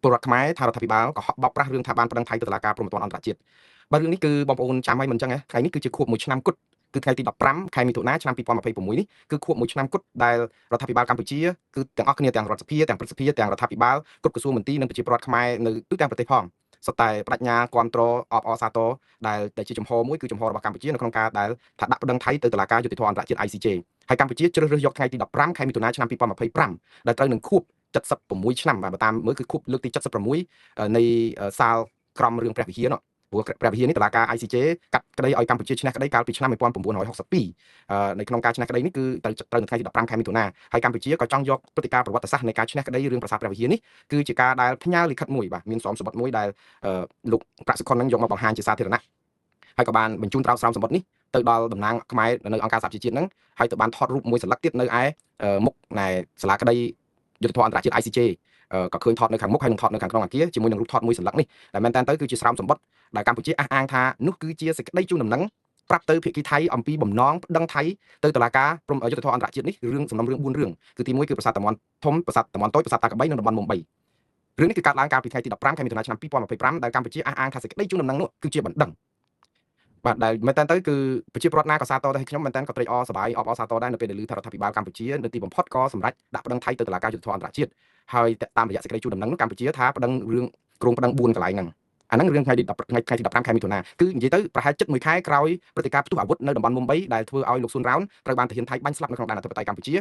ពលរដ្ឋខ្មែរថារដ្ឋាភិបាលក៏ហក់បោកប្រាស់រឿងថាបានប្តឹងថៃទៅតុលាការព្រហ្មទណ្ឌអន្តរជាតិបាទរឿងនេះគឺបងប្អូនចាំឲ្យមិនចឹងថ្ងៃនេះគឺជាខួប1ឆ្នាំគត់គឺថ្ងៃទី15ខែមិថុនាឆ្នាំ2026នេះគឺខួប1ឆ្នាំគត់ដែលរដ្ឋាភិបាលកម្ពុជាគឺទាំងអស់គ្នាទាំងរដ្ឋសភាទាំងព្រឹទ្ធសភាទាំងរដ្ឋាភិបាលគ្រប់ក្រសួងមន្ទីរនិងប្រជាពលរដ្ឋខ្មែរនៅទូទាំងប្រទេសផងសុទ្ធតែបដិញ្ញាគ្រប់គ្រងអបអរសាទរដែលតែជាចំហមួយគឺចំហរបស់កម្ពុជានៅក្នុងការដែលថាដាក់ប្តឹងថៃទៅតុលាការយុត្តិធម៌អន្តរជាតិ ICJ ហើយកម្ពុជាជ្រើសរើសយកថ្ងៃទី15ខែមិថុនាឆ្នាំ2025ដែលត្រូវនឹងខួប76ឆ្នាំបាទតាមមើលគឺខួបលើកទី76នៃសាលក្រមរឿងព្រះវិហារនោះព្រោះព្រះវិហារនេះតុលាការ ICJ កាត់ក្តីឲ្យកម្ពុជាឈ្នះក្តីកាលពីឆ្នាំ1962នៅក្នុងការឈ្នះក្តីនេះគឺត្រូវនៅថ្ងៃទី15ខែមិថុនាហើយកម្ពុជាក៏ចង់យកព្រឹត្តិការណ៍ប្រវត្តិសាស្ត្រនៃការឈ្នះក្តីរឿងប្រាសាទព្រះវិហារនេះគឺជាការដែលផ្ញើលិខិតមួយបាទមានស្រោមសម្បត្តិមួយដែលលោកប្រាក់សុខុននឹងយកមកបង្ហាញជាសាធារណៈហើយក៏បានបញ្ជូនត្រោស្រោមសម្បត្តិនេះទៅដល់តំណាងខ្មែរនៅអង្គការសហប្រជាជាតិហ្នឹងហើយទៅបានថតរូបមួយសន្លឹកទៀតនៅឯមុខនៃសាលាក្តីយុត្តិធម៌អន្តរជាតិ ICJ ក៏ឃើញថតនៅខាងមុខហើយនឹងថតនៅខាងក្នុងអគារជាមួយនឹងរូបថតមួយសន្លឹកនេះដែលមែនតើទៅគឺជាស្រោមសម្បត្តិដែលកម្ពុជាអះអាងថានោះគឺជាសេចក្តីជូនដំណឹងប្រាប់ទៅភាគីថៃអំពីបំណងប្តឹងថៃទៅតុលាការព្រមយុត្តិធម៌អន្តរជាតិនេះរឿងសំណុំរឿង4រឿងគឺទី1គឺប្រាសាទតំបន់ធំប្រាសាទតំបន់តូចប្រាសាទតាក្របីនិងតំបន់មុំ3រឿងនេះគឺកើតឡើងកាលពីថ្ងៃទី15ខែមិថុនាឆ្នាំ2025ដែលកម្ពុជាអះអាងថាសេចក្តីជូនដំណឹងនោះគឺជាបណ្ដឹងបាទដែលមែនតើទៅគឺប្រជាពលរដ្ឋណាក៏សាទរដែរខ្ញុំមែនតើក៏ត្រេកអរសប្បាយអបអរសាទរដែរនៅពេលដែលឮថារដ្ឋាភិបាលកម្ពុជានៅទីបំផុតក៏សម្រេចដាក់ប្តឹងថៃទៅតុលាការយុត្តិធម៌អន្តរជាតិហើយតាមរយៈសេចក្តីជូនដំណឹងនោះកម្ពុជាថាប្តឹងរឿងគ្រោងប្តឹង4កន្លែងហ្នឹងអាហ្នឹងរឿងថ្ងៃទី10ថ្ងៃទី15ខែមិថុនាគឺនិយាយទៅប្រហែលជិត1ខែក្រោយព្រឹត្តិការណ៍ផ្ទុះអាវុធនៅតំបន់មុំ3ដែលធ្វើឲ្យលោកស៊ុនរ៉ោនត្រូវបានទាហានថៃបាញ់ស្លាប់នៅក្នុងដែនអធិបតេយ្យកម្ពុជា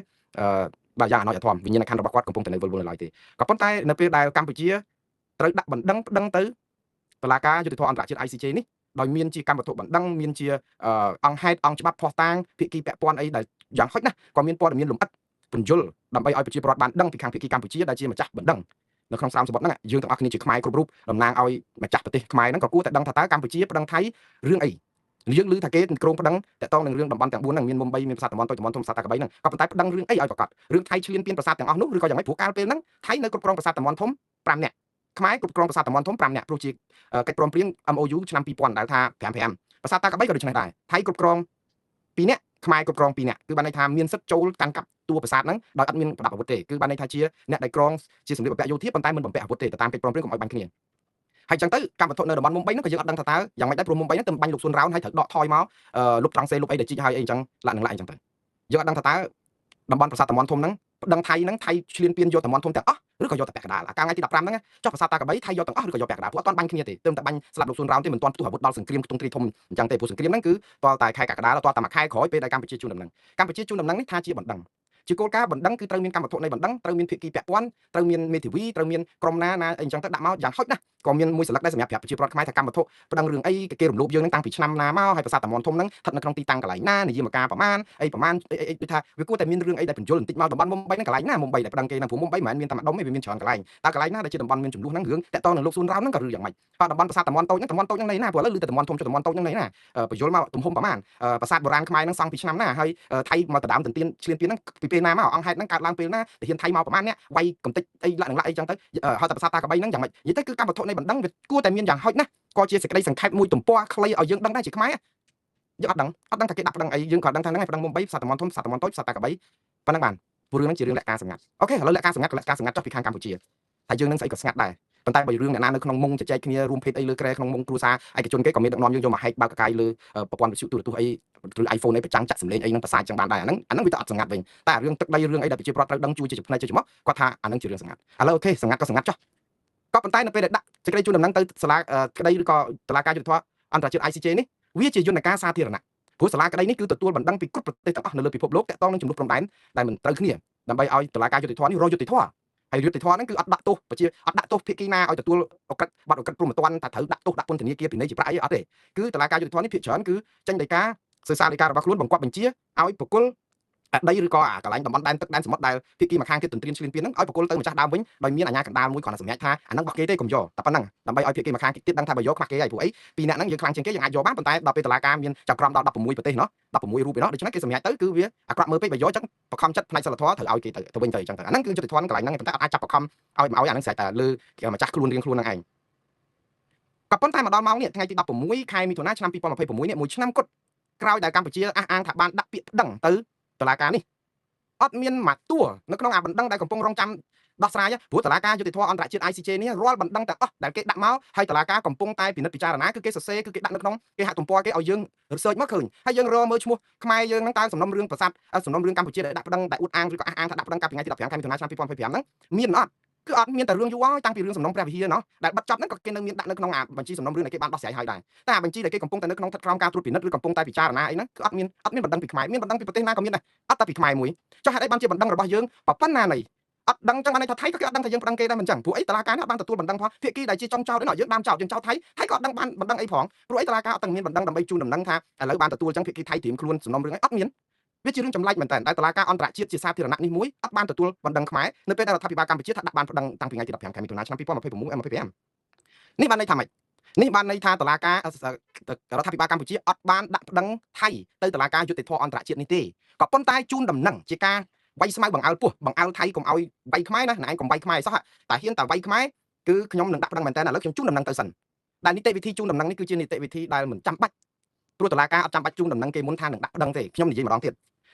បាទយ៉ាងអណោចអធមវិញ្ញាណក្ខន្ធរបស់គាត់កំពុងតែនៅវិលវល់នៅឡើយទេក៏ប៉ុន្តែនៅពេលដែលកម្ពុជាត្រូវដាក់បណ្ដឹងប្តឹងទៅតុលាការយុត្តិធម៌អន្តរជាតិ ICJ នេះដោយមានជាកម្មវត្ថុបណ្ដឹងមានជាអង្គហេតុអង្គច្បាប់ភស្តុតាងភាគីពាក់ព័ន្ធអីដែលយ៉ាងហោចណាស់ក៏មានព័ត៌មានលម្អិតពន្យល់ដើម្បីឲ្យប្រជាពលរដ្ឋបានដឹងពីខាងភាគីកម្ពុជាដែលជាម្ចាស់បណ្ដឹងនៅក្នុងស្រោមសមុទ្រហ្នឹងយើងទាំងអស់គ្នាជាខ្មែរគ្រប់រូបតំណាងឲ្យម្ចាស់ប្រទេសខ្មែរហ្នឹងក៏គួរតែដឹងថាតើកម្ពុជាប្តឹងថៃរឿងអីយើងឮថាគេគ្រោងប្តឹងតកតងនឹងរឿងតំបន់ទាំង4ហ្នឹងមានមុំ3មានប្រាសាទតំបន់តូចតំបន់ធំប្រាសាទតាក្របីហ្នឹងក៏ប៉ុន្តែប្តឹងរឿងអីឲ្យប្រកាសរឿងថៃឈ្លានពានប្រាសាទទាំងអស់នោះឬក៏យ៉ាងម៉េចព្រោះកាលពេលហ្នឹងថៃនៅគ្រប់គ្រងប្រាសាទតំបន់ធំ5នាក់ខ្មែរគ្រប់គ្រងប្រាសាទតំបន់ធំ5នាក់ព្រោះជាកិច្ចព្រមព្រៀង MOU ឆ្នាំ2000ដែលថា55ប្រាសាទតាក្របីក៏ដូច្នេះដែរថៃគ្រប់គ្រង2នាក់ខ្មែរគ្រប់គ្រង2នាក់គឺបានន័យថាមានសិទ្ធិចូលកាន់កាប់តួប្រាសាទហ្នឹងដោយអត់មានប្រដាប់អាវុធទេគឺបានន័យថាជាអ្នកដែលក្រងជាសម្លៀកបំពាក់យោធាប៉ុន្តែមិនបំពាក់អាវុធទេទៅតាមកិច្ចព្រមព្រៀងកុំឲ្យបាញ់គ្នាហើយចឹងទៅកម្មវត្ថុនៅតំបន់មុំ3ហ្នឹងក៏យើងអត់ដឹងថាតើយ៉ាងម៉េចដែរព្រោះមុំ3ហ្នឹងទៅបាញ់លោកស៊ុនរ៉ោនហើយត្រូវដកថយមកលុបត្រង់សេលុបអីដែលជីកហើយអីចឹងលាក់នឹងលាក់អីចឹងទៅយើងអត់ដឹងថាតើតំបន់ប្រាសាទតំបន់ធំហ្នឹងប្តឹងថៃហ្នឹងថៃឈ្លានពានយកតំបន់ធំទាំងអស់ឬក៏យកតែពាក់កណ្ដាលអាកាលថ្ងៃទី15ហ្នឹងចុះប្រាសាទតាក្របីថៃយកទាំងអស់ឬក៏យកពាក់កណ្ដាលព្រោះអត់ទាន់បាញ់គ្នាទេទើបតែបាញ់ស្លាប់លោកស៊ុនរ៉ោនទេមិនទាន់ផ្ទុះអាវុធដល់សង្គ្រាមខ្ទង់ទ្រីធំអញ្ចឹងទេព្រោះសង្គ្រាមហ្នឹងគឺទាល់តែខែកក្កដាទាល់តែមួយខែក្រោយពេលដែលកម្ពុជាជូនដំណឹងកម្ពុជាជូនដំណឹងនេះថាជាបណ្ដឹងជាគោលការណ៍បណ្ដឹងគឺត្រូវមានកម្មវត្ថុនៃបណ្ដឹងត្រូវមានភាគីពាក់ព័ន្ធត្រូវមានមេធាវីត្រូវមានក្រុមណាណាអីអញ្ចឹងទៅដាក់មកយ៉ាងហោចណាស់ក៏មានមួយសន្លឹកដែរសម្រាប់ប្រាប់ប្រជាពលរដ្ឋខ្មែរថាកម្មវត្ថុប្តឹងរឿងអីគេរំលោភយើងនឹងតាំងពីឆ្នាំណាមកហើយប្រាសាទតំបន់ធំហ្នឹងស្ថិតនៅក្នុងទីតាំងកន្លែងណានិយមការប្រមាណអីប្រមាណអីដូចថាវាគួរតែមានរឿងអីដែលបញ្យលបន្តិចមកតំបន់មុំ3ហ្នឹងកន្លែងណាមុំ3ដែលប្តឹងគេហ្នឹងព្រោះមុំ3មិនមែនមានតែម្ដុំទេវាមានច្រើនកន្លែងតើកន្លែងណាដែលជាតំបន់មានចំនួនហ្នឹងរឿងតាក់ទងនឹងលោកស៊ុនរ៉ោនហ្នឹងក៏រឿងយ៉ាងម៉េចហើយតំបន់ប្រាសាទតំបន់តូចហ្នឹងតំបន់តូចហ្នឹងនៅណាព្រោះឥឡូវឮតែតំបន់ធំចុះតំបន់តូចហ្នឹងនៅណាបញ្យលមកទំហំប្រមាណប្រាសាទបុរាណខ្មែរហ្នឹងសង់ពីឆ្នាំណាហើយថៃមកដដើមទន្ទានឈ្លានពានហ្នឹងពីពេលណាមកអង្គហេតុហ្នឹងកើតឡើងពេលណាទាហានថៃមកប្រមាណអ្នកវាយកំតិចអីលាក់នឹងលាក់អីចឹងទៅហើយតែប្រាសាទតាក្របីហ្នឹងយ៉ាងម៉េចនិយាយទៅគឺកម្មវត្ថុនៃបណ្ដឹងវាគួរតែមានយ៉ាងហោចណាស់ក៏ជាសេចក្តីសង្ខេបមួយទំព័រខ្លីឲ្យយើងដឹងដែរជាខ្មែរយើងអត់ដឹងអត់ដឹងថាគេដាក់ប្តឹងអីយើងក៏ដឹងថាហ្នឹងឯងប្តឹងមុំ3ប្រាសាទតំបន់ធំប្រាសាទតំបន់តូចប្រាសាទតាក្របីប៉ុណ្ណឹងបានព្រោះរឿងហ្នឹងជារឿងលក្ខការសម្ងាត់អូខេឥឡូវលក្ខការសម្ងាត់ក៏លក្ខការសម្ងាត់ចុះពីខាងកម្ពុជាតែយើងនឹងស្អីក៏ស្ងាត់ដែរប៉ុន្តែបើរឿងអ្នកណានៅក្នុងមុងជជែកគ្នារួមភេទអីលើក្រែក្នុងមុងគ្រួសារឯកជនគេក៏មានដឹកនាំយើងយកមកហែកបើកកាយលើប្រព័ន្ធវិទ្យុទូរទស្សន៍អីឬ iPhone អីប្រចាំងចាក់សំឡេងអីហ្នឹងប្រសាយចឹងបានដែរអាហ្នឹងវាទៅអត់សម្ងាត់វិញតែរឿងទឹកដីរឿងអីដែលប្រជាពលរដ្ឋត្រូវដឹងជួយជាផ្នែកជាច្រមុះគាត់ថាអាហ្នឹងជារឿងសម្ងាត់ឥឡូវអូខេសម្ងាត់ក៏សម្ងាត់ចុះក៏ប៉ុន្តែនៅពេលដែលដាក់សេចក្តីជូនដំណឹងទៅសាលាក្តីឬក៏តុលាការយុត្តិធម៌អន្តរជាតិ ICJ នេះវាជាយន្តការសាធារណៈព្រោះសាលាក្តីនេះគឺទទួលបណ្ដឹងពីគ្រប់ប្រទេសទាំងអស់នៅលើពិភពលោកតាក់ទងនឹងចំនួនព្រំដែនដែលមិនត្រូវគ្នាដើម្បីឲ្យតុលាការយុត្តិធម៌នេះរកយុត្តិធម៌ហើយយុត្តិធម៌ហ្នឹងគឺអត់ដាក់ទោសប្រជាអត់ដាក់ទោសភាគីណាឲ្យទទួលអក្រិតបាត់អក្រិតព្រមត្តនថាត្រូវដាក់ទោសដាក់ពន្ធនាគារពិន័យជាប្រាក់អីអត់ទេគឺតុលាការយុត្តិធម៌នេះភាគច្រើនគឺចេញដីកាសិក្សាដីការបស់ខ្លួនបង្គាប់បញ្ជាឲ្យប្រគល់ដីឬក៏អាកន្លែងតំបន់ដែនទឹកដែនសមុទ្រដែលភាគីម្ខាងទៀតទន្ទ្រានឈ្លានពានហ្នឹងឲ្យប្រគល់ទៅម្ចាស់ដើមវិញដោយមានអាជ្ញាកណ្ដាលមួយគ្រាន់តែសម្រេចថាអាហ្នឹងរបស់គេទេកុំយកតែប៉ុណ្្នឹងដើម្បីឲ្យភាគីម្ខាងទៀតដឹងថាបើយកខ្វះគេហើយព្រោះអីពីរអ្នកហ្នឹងយើងខ្លាំងជាងគេយើងអាចយកបានប៉ុន្តែដល់ពេលតុលាការមានចៅក្រមដល់16ប្រទេសណោះ16រូបឯណោះដូច្នេះគេសម្រេចទៅគឺវាអាក្រក់មើលពេកបើយកចឹងបខំចិត្តផ្នែកសិលធម៌ត្រូវឲ្យគេទៅវិញទៅអញ្ចឹងទៅអាហ្នឹងគឺយុត្តិធម៌កន្លែងហ្នឹងប៉ុន្តែអត់អាចចាប់បខំឲ្យមកឲ្យអាហ្នឹងស្រេចតែលើម្ចាស់ខ្លួនរៀងខ្លួនហ្នឹងឯងក៏ប៉ុន្តែមកដល់ម៉ោងនេះថ្ងៃទី16ខែមិថុនាឆ្នាំ2026នេះមួយឆ្នាំគត់ក្រោយដែលកម្ពុជាអះអាងថាបានដាក់ពាក្យប្តឹងទៅតុលាការនេះអត់មានមួយតួនៅក្នុងអាបណ្ដឹងដែលកំពុងរងចាំ ដោះស្រាយព្រោះតុលាការយុត្តិធម៌អន្តរជាតិ ICJ នេះរាល់បណ្ដឹងទាំងអស់ដែលគេដាក់មកហើយតុលាការកំពុងតែពិនិត្យពិចារណាគឺគេសរសេរគឺគេដាក់នៅក្នុងគេហទំព័រគេឲ្យយើង research មកឃើញហើយយើងរកមើលឈ្មោះខ្មែរយើងហ្នឹងតើសំណុំរឿងប្រាសាទសំណុំរឿងកម្ពុជាដែលដាក់ប្តឹងដែលអួតអាងឬក៏អះអាងថាដាក់ប្តឹងកាលពីថ្ងៃទី15ខែមិថុនាឆ្នាំ2025ហ្នឹងមានអត់គឺអត់មានតែរឿងយូរហើយតាំងពីរឿងសំណុំព្រះវិហារណោះដែលបិទចប់ហ្នឹងក៏គេនៅមានដាក់នៅក្នុងអាបញ្ជីសំណុំរឿងដែលគេបានដោះស្រាយហើយដែរតែអាបញ្ជីដែលគេកំពុងតែនៅក្នុងស្ថិតក្រោមការត្រួតពិនិត្យឬកំពុងតែពិចារណាអីហ្នឹងគឺអត់មានបណ្ដឹងពីខ្មែរមានបណ្ដឹងពីប្រទេសណាក៏មានដែរអត់តែពីខ្មែរមួយចុះហេតុអីបានជាបណ្ដឹងរបស់យើងប៉ុណ្ណាណីអត់ដឹងចឹងបានន័យថាថៃក៏គេអត់ដឹងថាយើងប្តឹងគេដែរមិនចឹងព្រោះអីតុលាការនេះអត់បានទទួលបណ្ដឹងផងភាគីដែលជាចុងចោតនេះយើងបានចោតយើងចោតថៃថៃក៏អត់ដឹងបានបណ្ដឹងអីផងព្រោះអីតុលាការអត់ទាំងមានបណ្ដឹងដើម្បីជូនដំណឹងថាឥឡូវបានទទួលចឹងភាគីថៃត្រៀមខ្លួនសំណុំរឿងអីអត់មានវាជារឿងចម្លែកមែនតើតែតុលាការអន្តរជាតិជាសាធារណៈនេះមួយអត់បានទទួលបណ្ដឹងខ្មែរនៅពេលដែលរដ្ឋាភិបាលកម្ពុជាថាដាក់បានប្តឹងតាំងពីថ្ងៃទី15ខែមិថុនាឆ្នាំ2026 25នេះបានន័យថាម៉េចនេះបានន័យថាតុលាការរដ្ឋាភិបាលកម្ពុជាអត់បានដាក់ប្តឹងថៃទៅតុលាការយុត្តិធម៌អន្តរជាតិនេះទេក៏ប៉ុន្តែជូនដំណឹងជាការវាយស្មៅបង្អើលពោះបង្អើលថៃកុំឲ្យវាយខ្មែរណាណែឯងកុំវាយខ្មែរសោះតែហ៊ានតែវាយខ្មែរគឺខ្ញុំនឹងដាក់ប្តឹងមែនតើឥឡូវខ្ញុំជូនដំណឹងទៅសិនដែលនីតិវិធីជូនដំណឹងនេះគឺជានីតិវិធីដែលមិនចាំបាច់ព្រោះតុលាការអត់ចាំបាច់ជូនដំណឹងគេមុនថានឹងដាក់ប្តឹងទេខ្ញុំនិយាយម្ដងទៀត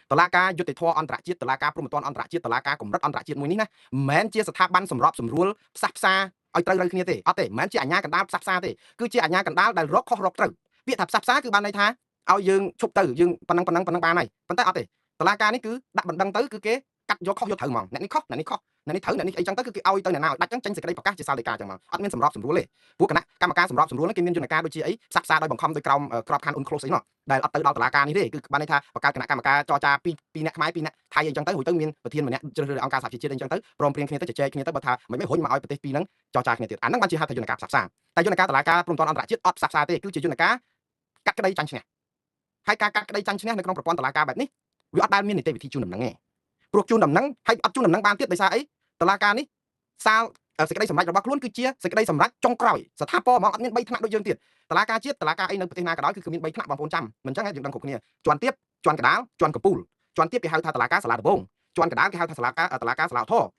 តុលាការយុត្តិធម៌អន្តរជាតិតុលាការព្រហ្មទណ្ឌអន្តរជាតិតុលាការកម្រិតអន្តរជាតិមួយនេះណាមិនមែនជាស្ថាប័នសម្របសម្រួលផ្សះផ្សាឲ្យត្រូវត្រូវគ្នាទេអត់ទេមិនមែនជាអាជ្ញាកណ្ដាលផ្សះផ្សាទេគឺជាអាជ្ញាកណ្ដាលដែលរកខុសរកត្រូវពាក្យថាផ្សះផ្សាគឺបានន័យថាឲ្យយើងឈប់ទៅយើងប៉ុណ្ណឹងប៉ុណ្ណឹងប៉ុណ្ណឹងបានហើយប៉ុន្តែអត់ទេតុលាការនេះគឺដាក់បណ្ដឹងទៅគឺគេកាត់យកខុសយកត្រូវហ្មងអ្នកនេះខុសអ្នកនេះខុសអ្នកនេះត្រូវអ្នកនេះអីចឹងទៅគឺគេឲ្យទៅអ្នកណាឲ្យដាច់ចឹងចេញសេចក្តីប្រកាសជាសាលដីកាចឹងមកអត់មានសម្របសម្រួលទេព្រោះគណៈកម្មការសម្របសម្រួលនេះគេមានយន្តការដូចជាអីផ្សះផ្សាដោយបង្ខំដោយក្រោមក្របខ័ណ្ឌ UNCLOS អីនោះដែលអត់ទៅដល់តុលាការនេះទេគឺបានន័យថាបង្កើតគណៈកម្មការចរចាពីអ្នកខ្មែរពីអ្នកថៃអីចឹងទៅរួចទៅមានប្រធានម្នាក់ជ្រើសរើសអង្គការសហប្រជាជាតិអីចឹងទៅព្រមព្រៀងគ្នាទៅជជែកគ្នាទៅបើថាមិនមិនរុញមកឲ្យប្រទេសពីរហ្នឹងចរចាគ្នាទៀតអាហ្នឹងបានជាហៅថាយន្តការផ្សះផ្សាតែយន្តការតុលាការព្រំប្រទានអន្តរជាតិអត់ផ្សះផ្សាទេគឺជាយន្តការកាត់ក្តីចាញ់ឈ្នះហើយការកាត់ក្តីចាញ់ឈ្នះនៅក្នុងប្រព័ន្ធតុលាការបែបនេះវាអត់ដែលមាននីតិវិធីជូនដំណឹងទេព្រោះជូនដំណឹងហើយអត់ជូនដំណឹងបានទៀតដោយសារអីតុលាការនេះសាលសេចក្តីសម្រេចរបស់ខ្លួនគឺជាសេចក្តីសម្រេចចុងក្រោយស្ថាពរហ្មងអត់មាន3ថ្នាក់ដូចយើងទៀតតុលាការជាតិតុលាការអីនៅប្រទេសណាក៏ដោយគឺមាន3ថ្នាក់បងប្អូនចាំមិនចឹងយើងដឹងគ្រប់គ្នាជាន់ទាបជាន់កដាលជាន់កំពូលជាន់ទាបគេហៅថាតុលាការសាលាដំបងជាន់កដាលគេហៅថាសាលាការតុលាការសាលាឧទ្ធរ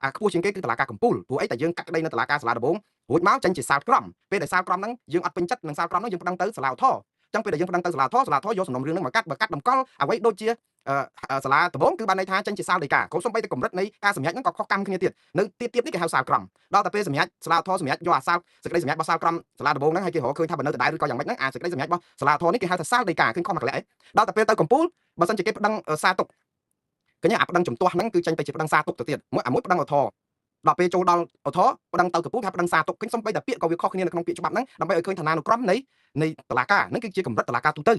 អាខ្ពស់ជាងគេគឺតុលាការកំពូលព្រោះអីតែយើងកាត់ក្តីនៅតុលាការសាលាដំបងរួចមកចេញជាសាលក្រមពេលដែលសាលក្រមហ្នឹងយើងអត់ពេញចិត្តនឹងសាលក្រមហ្នឹងយើងប្តឹងទៅសាលាឧទ្ធរចឹងពេលដែលយើងប្តឹងទៅសាលាធរសាលាធរយកសំណុំរឿងហ្នឹងមកកាត់បើកាត់តម្កល់អ្វីដូចជាសាលាដំបងគឺបានន័យថាចេញជាសាលដីកាក៏សំបីតែកម្រិតនៃការសម្រេចហ្នឹងក៏ខុសកម្មគ្នាទៀតនៅទៀតទៀតនេះគេហៅសាលក្រមដល់តែពេលសម្រេចសាលាធរសម្រេចយកអាសាលសេចក្តីសម្រេចរបស់សាលក្រមសាលាដំបងហ្នឹងឲ្យគេរកឃើញថាបើនៅដដែលឬក៏យ៉ាងម៉េចហ្នឹងអាសេចក្តីសម្រេចរបស់សាលាធរនេះគេហៅថាសាលដីកាឃើញខុសមួយកលៈឯងដល់តែពេលទៅកំពូលបើសិនជាគេប្តឹងសារទុកកញ្ញាអាប្តឹងជំទាស់ហ្នឹងគឺចេញទៅជាប្តឹងសារទុកទៅទៀតមួយអាមួយប្តឹងឧទ្ធរដល់ពេលចូលដល់ឧទ្ធរប្តឹងទៅកំពូលថាប្តឹងសារទុកឃើញសំបីតែពាក្យក៏វាខុសគ្នានៅក្នុងពាក្យច្បាប់ហ្នឹងដើម្បីឲ្យឃើញឋានានុក្រមនៃតុលាការហ្នឹងគឺជាកម្រិតតុលាការទូទៅ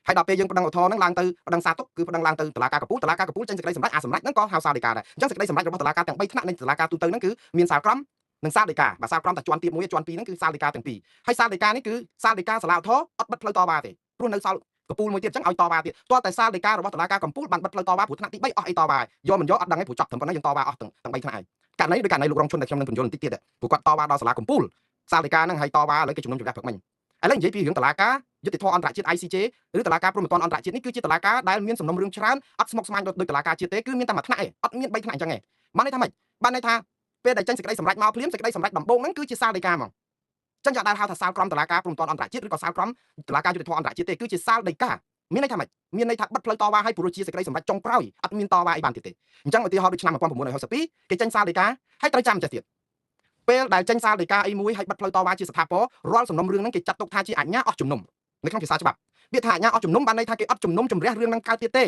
ហើយដល់ពេលយើងប្តឹងឧទ្ធរហ្នឹងឡើងទៅប្តឹងសារទុកគឺប្តឹងឡើងទៅតុលាការកំពូលតុលាការកំពូលចេញសេចក្តីសម្រេចអាសម្រេចហ្នឹងក៏ហៅសាលដីកាដែរអញ្ចឹងសេចក្តីសម្រេចរបស់តុលាការទាំង3ថ្នាក់នៃតុលាការទូទៅហ្នឹងគឺមានសាលក្រមនិងសាលដីកាបើសាលក្រមតែជាន់ទាបមួយជាន់ពីរហ្នឹងគឺសាលដីកាទាំងពីរហើយសាលដីកានេះគឺសាលដីកាសាលាឧទ្ធរអត់បិទផ្លូវតវ៉ាទេព្រោះនៅសល់កំពូលមួយទៀតអញ្ចឹងឲ្យតវ៉ាទៀតទាល់តែសាលដីការបស់តុលាការកំពូលបានបិទផ្លូវតវ៉ាព្រោះថ្នាក់ទី3អស់អីតវ៉ាយកមិនយកអត់ដឹងទេព្រោះចប់ត្រឹមប៉ុណ្ណឹងយើងតវ៉ាអស់ទាំង3ថ្នាក់ហើយករណីដូចករណីលោករងឈុនដែលខ្ញុំនឹងបញ្យល់បន្តិចទៀតព្រោះគាត់តវ៉ាដល់សាលាកំពូលសាលដីកាហ្នឹងហើយតវ៉ាឥឡូវគេជំនុំជម្រះព្រឹកមិញឥឡូវនិយាយពីរឿងតុលាការយុត្តិធម៌អន្តរជាតិ ICJ ឬតុលាការព្រហ្មទណ្ឌអន្តរជាតិនេះគឺជាតុលាការដែលមានសំណុំរឿងច្រើនអត់ស្មុគស្មាញដូចតុលាការជាតិទេគឺមានតែមួយថ្នាក់ឯងអត់មាន3ថ្នាក់អញ្ចឹងឯងបានន័យថាម៉េចបានន័យថាពេលដែលចេញសេចក្តីសម្រេចមកភ្លាមសេចក្តីសម្រេចដំបូងហ្នឹងគឺជាសាលដីកាហ្មងចឹងចាដែលហៅថាសាលក្រមតុលាការព្រហ្មទណ្ឌអន្តរជាតិឬក៏សាលក្រមតុលាការយុត្តិធម៌អន្តរជាតិទេគឺជាសាលដីកាមានន័យថាម៉េចមានន័យថាបិទផ្លូវតវ៉ាឲ្យព្រោះជាសេចក្តីសម្រេចចុងក្រោយអត់មានតវ៉ាអីបានទៀតទេអញ្ចឹងឧទាហរណ៍ដូចឆ្នាំ1962គេចេញសាលដីកាហើយត្រូវចាំចេះទៀតពេលដែលចេញសាលដីកាអីមួយហើយបិទផ្លូវតវ៉ាជាស្ថាពររាល់សំណុំរឿងហ្នឹងគេចាត់ទុកថាជាអាជ្ញាអស់ជំនុំនៅក្នុងភាសាច្បាប់ពាក្យថាអាជ្ញាអស់ជំនុំបានន័យថាគេអត់ជំនុំជម្រះរឿងហ្នឹងកើតទៀតទេ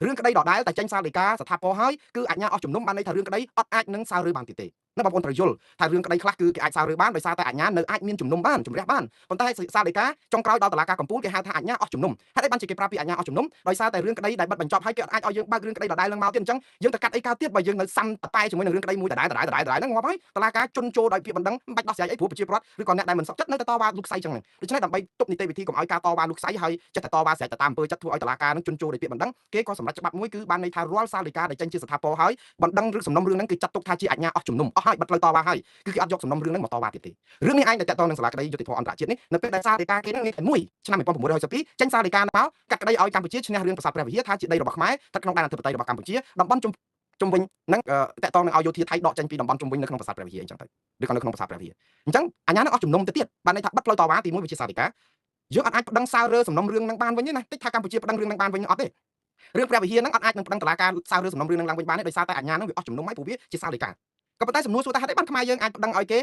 រឿងក្តីដដែលតែចេញសាលដីកាស្ថាពរហើយគឺអាជ្ញាអស់ជំនុំបានន័យថារឿងក្តីអត់អាចនឹងសើរើបានទៀតទេណាបងប្អូនត្រូវយល់ថារឿងក្តីខ្លះគឺគេអាចសើរើបានដោយសារតែអាជ្ញានៅអាចមានជំនុំបានជម្រះបានប៉ុន្តែសាលដីកាចុងក្រោយដល់តុលាការកំពូលគេហៅថាអាជ្ញាអស់ជំនុំហេតុអីបានជាគេប្រាប់ពីអាជ្ញាអស់ជំនុំដោយសារតែរឿងក្តីដែលបិទបញ្ចប់ហើយគេអត់អាចឲ្យយើងបើករឿងក្តីដដែលនឹងមកទៀតអញ្ចឹងយើងទៅកាត់អីកើតទៀតបើយើងនៅសាំតតែជាមួយនឹងរឿងក្តីមួយដដែលដដែលដដែលដដែលហ្នឹងងាប់ហើយតុលាការជន់ជោដោយពាក្យបណ្ដឹងមិនបាច់ដោះស្រាយអីព្រោះប្រជាពលរដ្ឋឬក៏អ្នកដែលមិនសុខចិត្តនៅតែតវ៉ាលុកសៃចឹងហ្នឹងដូច្នេះដើម្បីទប់នីតិវិធីកុំឲ្យការតវ៉ាលុកសៃហើយចិត្តតែតវ៉ាស្រេចទៅតាមអំពើចិត្តធ្វើឲ្យតុលាការហ្នឹងជន់ជោដោយពាក្យបណ្ដឹងគេក៏សម្រេចច្បាប់មួយគឺបានន័យថារាល់សាលដីកាដែលចេញជាស្ថាពរហើយបណ្ដឹងឬសំណុំរឿងហ្នឹងគឺចាត់ទុកថាជាអាជ្ញាអស់ជំនុំអស់ហើយបិទផ្លូវតវ៉ាហើយគឺគេអត់យកសំណុំរឿងហ្នឹងមកតវ៉ាទៀតទេរឿងនេះឯងដែលតាក់ទងនឹងសាលាក្តីយុត្តិធម៌អន្តរជាតិនេះនៅពេលដែលសាលដីកាគេហ្នឹងមានតែមួយឆ្នាំ1962ចេញសាលដីកាមកកាត់ក្តីឲ្យកម្ពុជាឈ្នះរឿងប្រាសាទព្រះវិហារថាជាដីរបស់ខ្មែរស្ថិតក្នុងដែនអធិបតេយ្យរបស់កម្ពុជាតំបន់ជុំវិញហ្នឹងតាក់ទងនឹងឲ្យយោធាថៃដកចេញពីតំបន់ជុំវិញនៅក្នុងប្រាសាទព្រះវិហារអញ្ចឹងទៅឬក៏នៅក្នុងប្រាសាទព្រះវិហារអញ្ចឹងអាញានឹងអស់ជំនុំទៅទៀតបានន័យថាបិទផ្លូវតវ៉ាទី1វាជាសាលដីកាយើងអត់អាចប្តឹងសើរើសំណុំរឿងហ្នឹងបានវិញទេណាតិចថាកម្ពុជាប្តឹងរឿងហ្នឹងបានវិញអត់ទេរឿងព្រះវិហារហ្នឹងអត់អាចនឹងប្តឹងតុលាការសើរើសំណុំរឿងហ្នឹងឡើងវិញបានទេដោយសារតែអាញាហ្នឹងវាអស់ជំនុំហើយព្រោះវាជាសាលដីកា ក៏ប៉ុន្តែសំណួរសួរថាហេតុអីបានខ្មែរយើងអាចប្តឹងឲ្យគ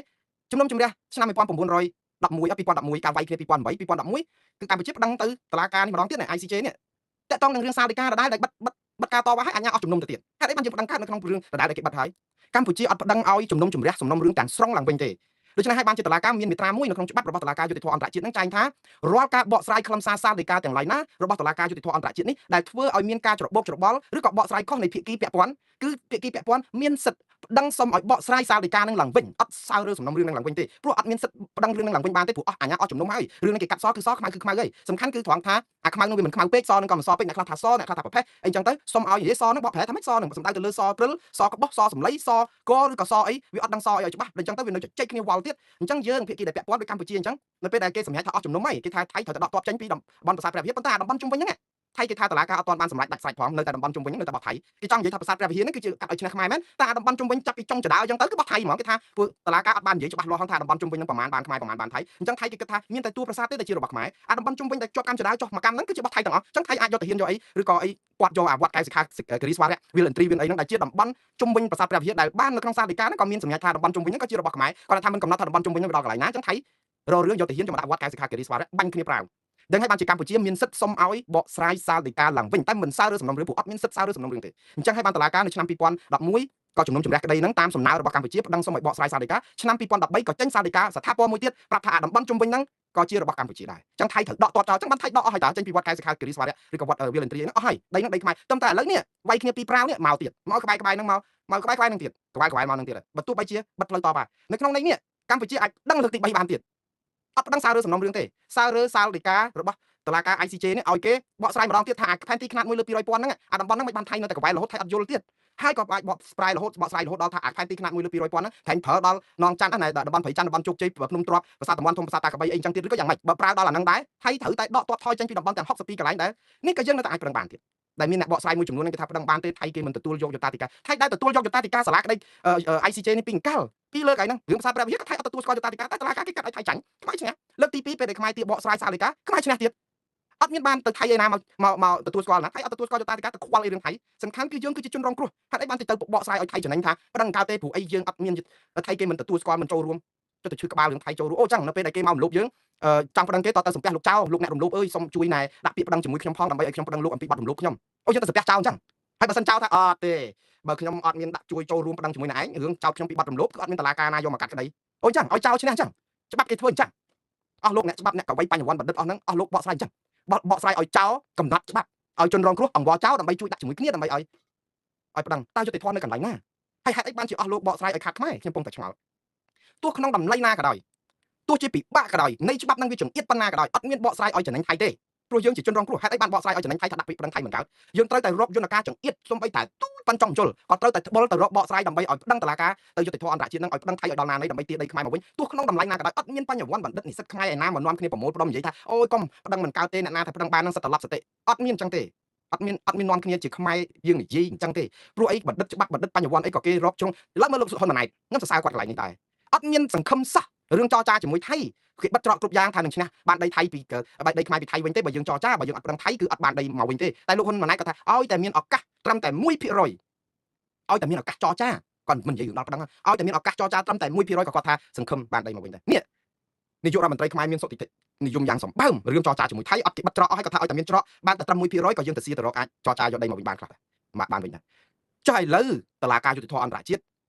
េជំនុំជម្រះឆ្នាំ1911 2011ការវាយគ្នា2008 2011គឺកម្ពុជាប្តឹងទៅតុលាការនេះម្ដងទៀត ICJ នេះតាក់ទងនឹងរឿងសាលដីកាដដែលដែលបិទបិទបិទការតវ៉ាឲ្យអាជ្ញាអស់ជំនុំទៅទៀតហេតុអីបានយើងប្តឹងកើតនៅក្នុងរឿងដដែលដែលគេបិទហើយកម្ពុជាអត់ប្តឹងឲ្យជំនុំជម្រះសំណុំរឿងទាំងស្រុងឡើងវិញទេដូច្នេះហើយបានជាតុលាការមានមាត្រាមួយនៅក្នុងច្បាប់របស់តុលាការយុត្តិធម៌អន្តរជាតិនឹងចែងថារាល់ការបកស្រាយខ្លឹមសារសាលដីកាទាំងឡាយណារបស់តុលាការយុត្តិធម៌អន្តរជាតិនេះដែលធ្វើឲ្យមានការច្របូកច្របល់ឬក៏បកស្រាយខុសនៃភាគីពាក់ព័ន្ធគឺភាគីពាក់ព័ន្ធមានសិទ្ធិប្តឹងសុំឲ្យបកស្រាយសាលដីកានឹងឡើងវិញអត់សើរើសំណុំរឿងនឹងឡើងវិញទេព្រោះអត់មានសិទ្ធិប្តឹងរឿងនឹងឡើងវិញបានទេព្រោះអស់អាញាអស់ជំនុំហើយរឿងនឹងគេកាត់សគឺសខ្មៅគឺខ្មៅហើយសំខាន់គឺត្រង់ថាអាខ្មៅនឹងវាមិនខ្មៅពេកសនឹងក៏មិនសពេកអ្នកខ្លះថាសអ្នកខ្លះថាប្រផេះអីចឹងទៅសុំឲ្យនិយាយសនឹងបកប្រែថាម៉េចសនឹងសំដៅទៅលើសព្រិលសក្បោះសសម្លៃសកឬក៏សអីវាអត់ដឹងសអីឲ្យច្បាស់ដល់ចឹងទៅវានៅជជែកគ្នាវល់ទៀតអញ្ចឹងយើងភាគីដែលពាក់ព័ន្ធដូចកម្ពុជាអញ្ចឹងនៅពេលដែលគេសម្រេចថាអស់ជំនុំហើយគេថាថៃត្រូវតែដកទ័ពចេញពីតំបន់ប្រាសាទព្រះវិហារប៉ុន្តែអាតំបន់ជុំវិញហ្នឹងថៃគេថាតឡាការអត់ទាន់បានសម្រេចដាច់ស្រេចផងនៅតែតំបន់ជុំវិញនៅតែរបស់ថៃគេចង់និយាយថាប្រាសាទព្រះវិហារហ្នឹងគឺជាកាត់ឲ្យឈ្នះខ្មែរមែនតែអាតំបន់ជុំវិញចាប់ពីចុងចដើអញ្ចឹងទៅគឺរបស់ថៃហ្មងគេថាពួកតឡាការអត់បាននិយាយច្បាស់លាស់ថាតំបន់ជុំវិញហ្នឹងប្រមាណបានខ្មែរប្រមាណបានថៃអញ្ចឹងថៃគេគិតថាមានតែតួប្រាសាទទេដែលជារបស់ខ្មែរអាតំបន់ជុំវិញដែលជាប់កម្មចដើចុះមកកម្មហ្នឹងគឺជារបស់ថៃទាំងអស់អញ្ចឹងថៃអាចយកទៅហ៊ានយកអីឬក៏អីពាត់យកអាវត្តកែសិក្ខាគិរីស្វារៈវិលឥន្ទ្រីវិលអីហ្នឹងដែលជាតំបន់ជុំវិញប្រាសាទព្រះវិហារដែលបាននៅក្នុងសាលដីកាហ្នឹងក៏មានសញ្ញាថាតំបន់ជុំវិញហ្នឹងក៏ជារបស់ខ្មែរគាត់ថាមិនកំណត់ថាតំបន់ជុំវិញហ្នឹងវាដល់កន្លែងណាអញ្ចឹងថៃរករឿងយកទៅហ៊ានយកមកដាក់វត្តកែសិក្ខាគិរីស្វារៈបាញ់គ្នាប្រាវដឹងហើយបានជាកម្ពុជាមានសិទ្ធិសុំឲ្យបកស្រាយសាលដីកាឡើងវិញតែមិនសើរើសំណុំរឿងព្រោះអត់មានសិទ្ធិសើរើសំណុំរឿងទេអញ្ចឹងហើយបានតុលាការនៅឆ្នាំ2011ក៏ជំនុំជម្រះក្តីហ្នឹងតាមសំណើរបស់កម្ពុជាប្តឹងសុំឲ្យបកស្រាយសាលដីកាឆ្នាំ2013ក៏ចេញសាលដីកាស្ថាពរមួយទៀតប្រាប់ថាអាតំបន់ជុំវិញហ្នឹងក៏ជារបស់កម្ពុជាដែរអញ្ចឹងថៃត្រូវដកទាត់ចោលអញ្ចឹងបានថៃដកអស់ហើយតើចេញពីវត្តកែសិក្ខាគិរីស្វារៈឬក៏វត្តវិលឥន្ទ្រីហ្នឹងអស់ហើយដីហ្នឹងដីខ្មែរតែឥឡូវនេះវាយគ្នាពីប្រាវនេះមកទៀតមកក្បែរក្បែរហ្នឹងមកមកក្បែរក្បែរហ្នឹងទៀតក្បែរក្បែរមកហ្នឹងទៀតបើទោះបីជាបិទផ្លូវតបនៅក្នុងនេះកម្ពុជាអាចដឹងលើកទី3បានទៀតអត់ប្តឹងសើរើសំណុំរឿងទេសើរើសាលដីការបស់តុលាការ ICJ នេះឲ្យគេបកស្រាយម្ដងទៀតថាផែនទីខ្នាត1លើ200ពាន់ហ្នឹងអាតំបន់ហ្នឹងមិនបានថៃនៅតែកវ៉ែរហូតថៃអត់យល់ទៀតហើយក៏អាចបកស្រាយរហូតបកស្រាយរហូតដល់ថាអាផែនទីខ្នាត1លើ200ពាន់ហ្នឹងថែមប្រើដល់នងច័ន្ទណាតំបន់ព្រៃច័ន្ទតំបន់ជោគជ័យភ្នំទ្រាប់ប្រាសាទតំបន់ធំប្រាសាទតាកបីអីចឹងទៀតឬក៏យ៉ាងម៉េចបើប្រើដល់អាហ្នឹងដែរថៃត្រូវតែដកទាត់ថយចេញពីតំបន់ទាំង62កន្លែងដែរនេះក៏យើងនៅតែអាចប្រឹងបានទៀតដែលមានអ្នកបកស្រាយមួយចំនួនហ្នឹងគេថាប្តឹងបានទេថៃគេមិនទទួលយកយុតាធិការថៃដែលទទួលយកយុតាធិការសាលាក្តី ICJ នេះពីអង្កលពីលើកឯហ្នឹងរឿងភាសាព្រះវិហារក៏ថៃអត់ទទួលស្គាល់យុតាធិការតែតុលាការគេកាត់ឲ្យថៃចាញ់ខ្មែរឈ្នះលើកទី2ពេលដែលខ្មែរទៀតបកស្រាយសាលដីកាខ្មែរឈ្នះទៀតអត់មានបានទៅថៃឯណាមកមកមកទទួលស្គាល់ណាថៃអត់ទទួលស្គាល់យុតាធិការទៅខ្វល់អីរឿងថៃសំខាន់គឺយើងគឺជាជនរងគ្រោះហេតុអីបានទៅបកស្រាយឲ្យថៃចំណេញថាប្តឹងកើតទេព្រោះអីយើងអត់មានថៃគេមិនទទួលស្គាល់មិនចូលរួមចុះទៅឈឺក្បាលរឿងថៃចូលរួមអូចឹងនៅពេលដែលគេមករំលោភយើងចង់ប្តឹងគេតទៅសំពះលោកចៅលោកអ្នករំលោភអើយសូមជួយណែដាក់ពាក្យប្តឹងជាមួយខ្ញុំផងដើម្បីឲ្យខ្ញុំប្តឹងលោកអំពីបទរំលោភខ្ញុំអូយើងទៅសំពះចៅអញ្ចឹងហើយបើសិនចៅថាអត់ទេបើខ្ញុំអត់មានដាក់ជួយចូលរួមប្តឹងជាមួយនឹងឯងរឿងចោទខ្ញុំពីបទរំលោភគឺអត់មានតឡាការណាយកមកកាត់ក្តីអូអញ្ចឹងឲ្យចៅឈ្នះអញ្ចឹងច្បាប់គេធ្វើអញ្ចឹងអស់លោកអ្នកច្បាប់អ្នកកវីបញ្ញវន្តបណ្ឌិតអស់ហ្នឹងអស់លោកបកស្រាយអញ្ចឹងបកស្រាយឲ្យចៅកំណត់ច្បាប់ឲ្យជនរងគ្រោះអង្វរចៅដើម្បីជួយដាក់ជាមួយគ្នាដើម្បីឲ្យប្តឹងតើយុត្តិធម៌នៅកន្លែងណាហើយហេតុអីបានជាអស់លោកបកស្រាយឲ្យខាត់ខ្មែរខ្ញុំពងតែឆ្ងល់ទោះក្នុងតម្លៃណាក៏ដោយទោះជាពិបាកក៏ដោយនៃច្បាប់នឹងវាចង្អៀតប៉ុណ្ណាក៏ដោយអត់មានបកស្រាយឲ្យចំណេញថៃទេព្រោះយើងជាជនរងគ្រោះហេតុអីបានបកស្រាយឲ្យចំណេញថៃថាដាក់ពាក្យប្តឹងថៃមិនកើតយើងត្រូវតែរកយន្តការចង្អៀតសូម្បីតែទូចប៉ុនចង់ជុលក៏ត្រូវតែត្បុលទៅរកបកស្រាយដើម្បីឲ្យប្តឹងតុលាការទៅយុត្តិធម៌អន្តរជាតិនឹងឲ្យប្តឹងថៃឲ្យដល់ណានៃដើម្បីទារដីខ្មែរមកវិញទោះក្នុងតម្លៃណាក៏ដោយអត់មានបញ្ញវន្តបណ្ឌិតនិស្សិតខ្មែរឯណាមកនាំគ្នាប្រមូលផ្ដុំនិយាយថាអូយកុំប្តឹងមិនកើតទេអ្នកណាថាប្តឹងបាននឹងសិតត្រឡប់សតិអត់មានអញ្ចឹងទេអត់មាននាំគ្នាជាខ្មែរយើងនិយាយអញ្ចឹងទេព្រោះអីបណ្ឌិតច្បាប់បណ្ឌិតបញ្ញវន្តអីក៏គេរកជ្រុងឡើយមើលលោកសុហ៊ុនម៉ាណែតខ្ញុំសរសើរគាត់កន្លែងនេះដែរអត់មានសង្ឃឹមសោះរឿងចរចាជាមួយថៃគេបិទច្រកគ្រប់យ៉ាងថានឹងឈ្នះបានដីថៃពីដីខ្មែរពីថៃវិញទេបើយើងចរចាបើយើងអត់ប្រឹងថៃគឺអត់បានដីមកវិញទេតែលោកហ៊ុនម៉ាណែតគាត់ថាឲ្យតែមានឱកាសត្រឹមតែ1%ឲ្យតែមានឱកាសចរចាគាត់មិននិយាយរឿងដល់ប្តឹងឲ្យតែមានឱកាសចរចាត្រឹមតែ1%ក៏គាត់ថាសង្ឃឹមបានដីមកវិញដែរនេះនាយករដ្ឋមន្ត្រីខ្មែរមានសុទិដ្ឋិនិយមយ៉ាងសម្បើមរឿងចរចាជាមួយថៃអត់គេបិទច្រកអស់ហើយគាត់ថាឲ្យតែមានច្រកបានតែត្រឹម1%ក៏យើងទៅសៀទៅរកអាចចរចាយកដីមកវិញបានខ្លះដែរបានវិញដែរចុះឥឡូវតឡាការយុត្តិធម៌អន្តរជាត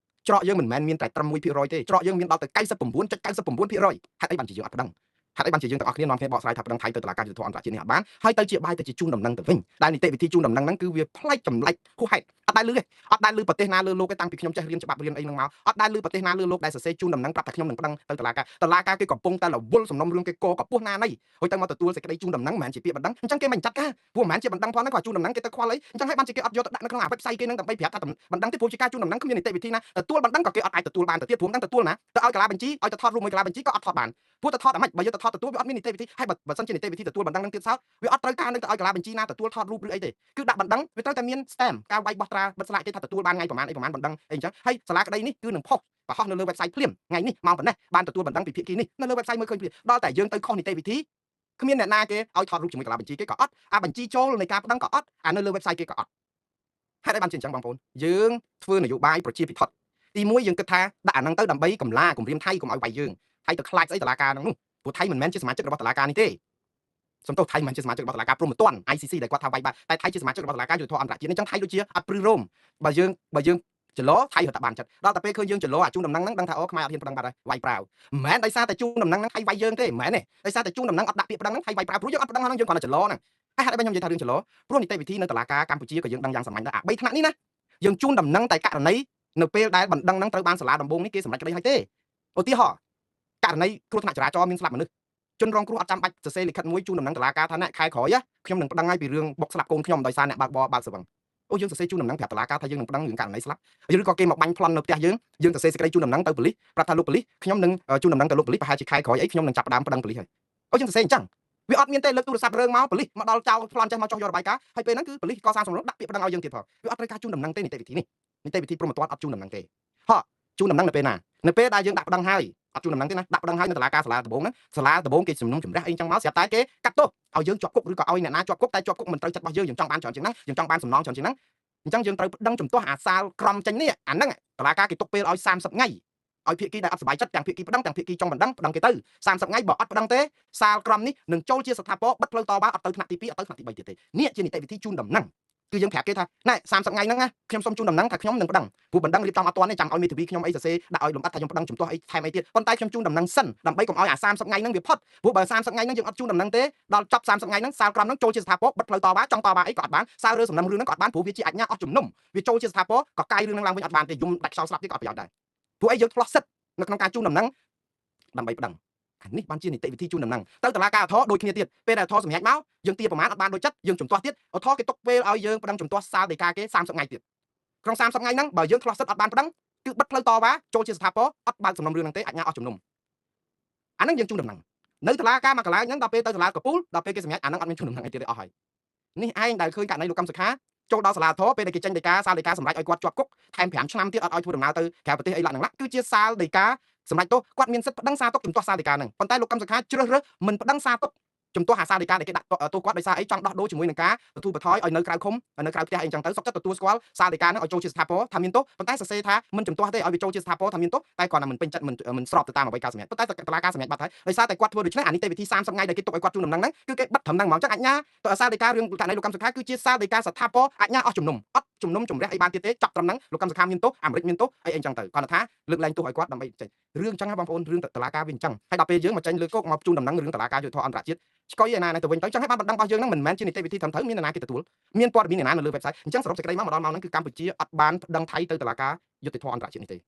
ិច្រកយើងមិនមែនមានតែត្រឹម1%ទេច្រកយើងមានដល់ទៅ 99.99% ហេតុអីបានជាយើងអត់ប្តឹងហេតុអីបានជាយើងទាំងអស់គ្នានាំគ្នាបកស្រាយថាប្តឹងថៃទៅតុលាការយុត្តិធម៌អន្តរជាតិនេះអត់បានហើយទៅជាបាយទៅជាជូនដំណឹងទៅវិញដែលនីតិវិធីជូនដំណឹងហ្នឹងគឺវាប្លែកចម្លែកហួសហេតុអត់ដែលលឺទេអត់ដែលលឺប្រទេសណាលើលោកទេតាំងពីខ្ញុំចេះរៀនច្បាប់រៀនអីហ្នឹងមកអត់ដែលលឺប្រទេសណាលើលោកដែលសរសេរជូនដំណឹងប្រាប់ថាខ្ញុំនឹងប្តឹងទៅតុលាការតុលាការគេកំពុងតែរវល់សំណុំរឿងគេកកពោះណានៃហើយទៅមកទទួលសេចក្តីជូនដំណឹងមិនមែនជាពាក្យបណ្ដឹងអញ្ចឹងគេមិនចាត់ការព្រោះមិនមែនជាបណ្ដឹងផងហ្នឹងគាត់ជូនដំណឹងគេទៅខ្វល់អីអញ្ចឹងហើយបានជាគេអត់យកទៅដាក់នៅក្នុងអា website គេហ្នឹងដើម្បីប្រាប់ថាបណ្ដឹងទេព្រោះជាការជូនដំណឹងគ្មាននីតិវិធីណាទទួលបណ្ដឹងក៏គេអត់អាចទទួលបានទៅទៀតព្រោះមិនដឹងទទួលណាទៅឲ្យកលាបញ្ជីឲ្យទៅថតរូបមួយកលាបញ្ជីក៏អត់ថតបានព្រោះទៅថតអាម៉េចបើយកទៅថតទទួលវាអត់មាននីតិវិធីហើយបើសិនជានីតិវិធីទទួលបណ្ដឹងនឹងទៀតសោតវាអត់ត្រូវការនឹងទៅឲ្យកលាបញ្ជីណាទទួលថតរូបឬអីទេគឺដាក់បណ្ដឹងវាត្រូវតែមាន stamp ការវាយបោះត្រាបិទស្លាកគេថាទទួលបានថ្ងៃប្រហែលអីប្រហែលបណ្ដឹងអីអញ្ចឹងហើយសាលាក្តីនេះគឺនឹងផុសបង្ហោះនៅលើ website ភ្លាមថ្ងៃនេះម៉ោងប៉ុណ្ណេះបានទទួលបណ្ដឹងពីភាគីនេះនៅលើ website មើលឃើញភ្លាមដល់តែយើងទៅខុសនីតិវិធីគ្មានអ្នកណាគេឲ្យថតរូបជាមួយកលាបញ្ជីគេក៏អត់អាបញ្ជីចូលនៃការប្តឹងក៏អត់អានៅលើ website គេក៏អត់ហេតុអីបានជាអញ្ចឹងបងប្អូនយើងធ្វើនយោបាយប្រជាពិធដ្ឋ ទី1យើងគិតថាដាក់អាហ្នឹងទៅដើម្បីកំឡាគម្រាមថៃកុំឲ្យវាយយើងថៃទៅខ្លាចស្អីតុលាការហ្នឹងនោះព្រោះថៃមិនមែនជាសមាជិករបស់តុលាការនេះទេសំទោសថៃមិនមែនជាសមាជិករបស់តុលាការព្រហ្មទណ្ឌ ICC ដែលគាត់ថាវាយបាត់តែថៃជាសមាជិករបស់តុលាការយុត្តិធម៌អន្តរជាតិអញ្ចឹងថៃដូចជាអត់ព្រឺរោមបើយើងចលោថៃរត់តែបានចិត្តដល់តែពេលឃើញយើងចលោអាជូនដំណឹងហ្នឹងដឹងថាអូខ្មែរអត់ហ៊ានប្តឹងបាត់ហើយវាយប្រាវមិនមែនដោយសារតែជូនដំណឹងហ្នឹងថៃវាយយើងទេមិនមែនទេដោយសារតែជូនដំណឹងអត់ដាក់ពាក្យប្តឹងហ្នឹងថៃវាយប្រាវព្រោះយើងអត់ប្តឹងហ្នឹងយើងគ្រាន់តែចលោហ្នឹងហើយហេតុអីបានខ្ញុំនិយាយថារឿងចលោព្រោះនីតិវិធីនៅតុលាការកម្ពុជាក៏យើងដឹងយ៉ាងសាមញ្ញដែរអា3ថ្នាក់នេះណាយើងជូនដំណឹងតែករណីនៅពេលដែលបណ្ដឹងហ្នឹងត្រូវបានសាលាដំបងនេះគេសម្រេចក្តីហើយទេឧទាហរណ៍ករណីគ្រោះថ្នាក់ចរាចរណ៍មានស្លាប់មនុស្សជនរងគ្រោះអត់ចាំបាច់សរសេរលិខិតមួយជូនដំណឹងតុលាការថាអ្នកខែក្រោយខ្ញុំនឹងប្តឹងឲ្យពីរឿងបុកស្លាប់កូនខ្ញុំដោយសារអ្នកបើកបរបើកស្វឹងអូយើងសរសេរជូនដំណឹងប្រាប់តុលាការថាយើងនឹងប្តឹងរឿងករណីស្លាប់ឬក៏គេមកបាញ់ប្លន់នៅផ្ទះយើងយើងសរសេរសេចក្តីជូនដំណឹងទៅប៉ូលីសប្រាប់ថាលោកប៉ូលីសខ្ញុំនឹងជូនដំណឹងទៅលោកប៉ូលីសប្រហែលជាខែក្រោយអីខ្ញុំនឹងចាប់ផ្ដើមប្តឹងប៉ូលីសហើយអូយើងសរសេរអញ្ចឹងវាអត់មានទេលើកទូរស័ព្ទរឿងមកប៉ូលីសមកដល់ចោលប្លន់ចេះមកចុះយករបាយការណ៍ហើយពេលហ្នឹងគឺប៉ូលីសកសាងសំណុំដាក់ពាក្យប្តឹងឲ្យយើងទៀតផងវាអត់ត្រូវការជូនដំណឹងទេនីតិវិធីនេះនីតិវិធីព្រហ្មទណ្ឌអត់ជូនដំណឹងទេហោះជូនដំណឹងនៅពេលណានៅពេលដែលយើងដាក់ប្តឹងហើយអត់ជូនដំណឹងទេណាដាក់ប្តឹងហើយនៅតុលាការសាលាដំបងហ្នឹងសាលាដំបងគេជំនុំជម្រះអីចឹងមកស្រាប់តែគេកាត់ទោសឲ្យយើងជាប់គុកឬក៏ឲ្យអ្នកណាជាប់គុកតែជាប់គុកមិនត្រូវចិត្តរបស់យើងយើងចង់បានច្រើនជាងហ្នឹងយើងចង់បានសំណងច្រើនជាងហ្នឹងអញ្ចឹងយើងត្រូវប្តឹងជំទាស់អាសាលក្រមចេញនេះអាហ្នឹងតុលាការគេទុកពេលឲ្យ30ថ្ងៃឲ្យភាគីដែលអត់សប្បាយចិត្តទាំងភាគីប្តឹងទាំងភាគីចង់បណ្ដឹងប្តឹងគេទៅ30ថ្ងៃបើអត់ប្តឹងទេសាលក្រមនេះនឹងចូលជាស្ថាពរបិទផ្លូវតវ៉ាអត់ទៅថ្នាក់ទី2អត់ទៅថ្នាក់ទី3ទៀតទេនេះជានីតិវិធីជូនដំណឹងគឺយើងប្រាប់គេថាណែ30ថ្ងៃហ្នឹងណាខ្ញុំសូមជូនដំណឹងថាខ្ញុំនឹងប្តឹងព្រោះបណ្ដឹងរៀបចំអត់ទាន់ទេចាំឲ្យមេធាវីខ្ញុំអីសរសេរដាក់ឲ្យលំអិតថាខ្ញុំប្តឹងជំទាស់អីថែមអីទៀតប៉ុន្តែខ្ញុំជូនដំណឹងសិនដើម្បីកុំឲ្យអា30ថ្ងៃហ្នឹងវាផុតព្រោះបើ30ថ្ងៃហ្នឹងយើងអត់ជូនដំណឹងទេដល់ចប់30ថ្ងៃហ្នឹងសាលក្រមហ្នឹងចូលជាស្ថាពរបិទផ្លូវតវ៉ាចង់តវ៉ាអីក៏អត់បានសាលរើសំណឹងរឿងហ្នឹងក៏អត់បានព្រោះវាជាអញ្ញាអស់ជំនុំវាចូលជាស្ថាពរក៏កាយរឿងហ្នឹងឡើងវិញអត់បានទេយំដាច់ខ្យល់ស្លាប់ទៀតក៏អត់ប្រយោជន៍ដែរព្រោះអីយើងឆ្លោះសិទ្ធនៅក្នុងការជូនដំណឹងដើម្បីប្តឹងអានេះបានជានីតិវិធីជូនដំណឹងទៅតុលាការអធរដូចគ្នាទៀតពេលដែលអធរសម្រេចមកយើងទាប្រមាណអត់បានដូចចិត្តយើងជំទាស់ទៀតអធរគេទុកពេលឲ្យយើងប្តឹងជំទាស់សាលដីកាគេ30ថ្ងៃទៀតក្នុង30ថ្ងៃហ្នឹងបើយើងឆ្លោះសិទ្ធអត់បានប្តឹងគឺបិទផ្លូវតវ៉ាចូលជាស្ថាពរអត់បើកសំណុំរឿងហ្នឹងទេអញ្ញាអស់ជំនុំអាហ្នឹងយើងជូនដំណឹងនៅតុលាការមួយកន្លែងហ្នឹងដល់ពេលទៅតុលាកពូលដល់ពេលគេសម្រេចអាហ្នឹងអត់មានជូនដំណឹងអីទៀតទេអស់ហើយនេះឯងដែលឃើញករណីលោកកឹមសុខាចូលដល់សាលាធរពេលដែលគេចេញដីកាសាលដីកាសម្រេចឲ្យគាត់ជាប់គុកថែម5ឆ្នាំទៀតអត់ឲ្យធ្វើដំណើរទៅក្រៅប្រទេសអីឡាក់ហ្នឹងគឺជាសាលដីកាសម្រាប់ទោសគាត់មានសិទ្ធិប្តឹងសារទុកជំទាស់សាលដីកាហ្នឹងប៉ុន្តែលោកកឹមសុខាជ្រើសរើសមិនប្តឹងសារទុកជំទាស់អាសាលដីកាដែលគេដាក់ទោសគាត់ដោយសារអីចង់ដោះដូរជាមួយនឹងការបទូបថយឲ្យនៅក្រៅឃុំនៅក្រៅផ្ទះអីចឹងទៅសុខចិត្តទទួលស្គាល់សាលដីកាហ្នឹងឲ្យចូលជាស្ថាពរថាមានទោសប៉ុន្តែសរសេរថាមិនជំទាស់ទេឲ្យវាចូលជាស្ថាពរថាមានទោសតែគាត់ថាមិនពេញចិត្តមិនស្របទៅតាមអ្វីការសម្រេចប៉ុន្តែតុលាការសម្រេចបាត់ហើយដោយសារតែគាត់ធ្វើដូច្នេះអានីតិវិធី30ថ្ងៃដែលគេទុកឲ្យគាត់ជូនដំណឹងហ្នឹងគឺគេបិទត្រឹមហ្នឹងហ្មងចឹងអញ្ញាទៅសាលដីការឿងករណីលោកកឹមសុខាគឺជាសាលដីកាស្ថាពរអញ្ញាអស់ជំនុំអត់ជំនុំជម្រះអីបានទៀតទេចាប់ត្រឹមហ្នឹងលោកកឹមសុខាមានទោសអាមេរិកមានទោសអីអីចឹងទៅគាត់ថាលើកលែងទោសឲ្យគាត់ដើម្បីចេញរឿងចឹងបងប្អូនរឿងតុលាការវាអញ្ចឹងហើយដល់ពេលយើងមកចេញលើគោកមកជូនដំណឹងរឿងតុលាការយុត្តិធម៌អន្តរជាតិឆ្កុយឯណាទៅវិញទៅចឹងហើយបានបណ្ដឹងរបស់យើងហ្នឹងមិនមែនជានីតិវិធីត្រឹមត្រូវមាននរណាគេទទួលមានព័ត៌មានអ្នកណានៅលើ website អញ្ចឹងសរុបសេចក្តីមកដល់ម៉ោងហ្នឹងគឺកម្ពុជាអត់បានប្តឹងថៃទៅតុលាការយុត្តិធម៌អន្តរជាតិនេះទេ។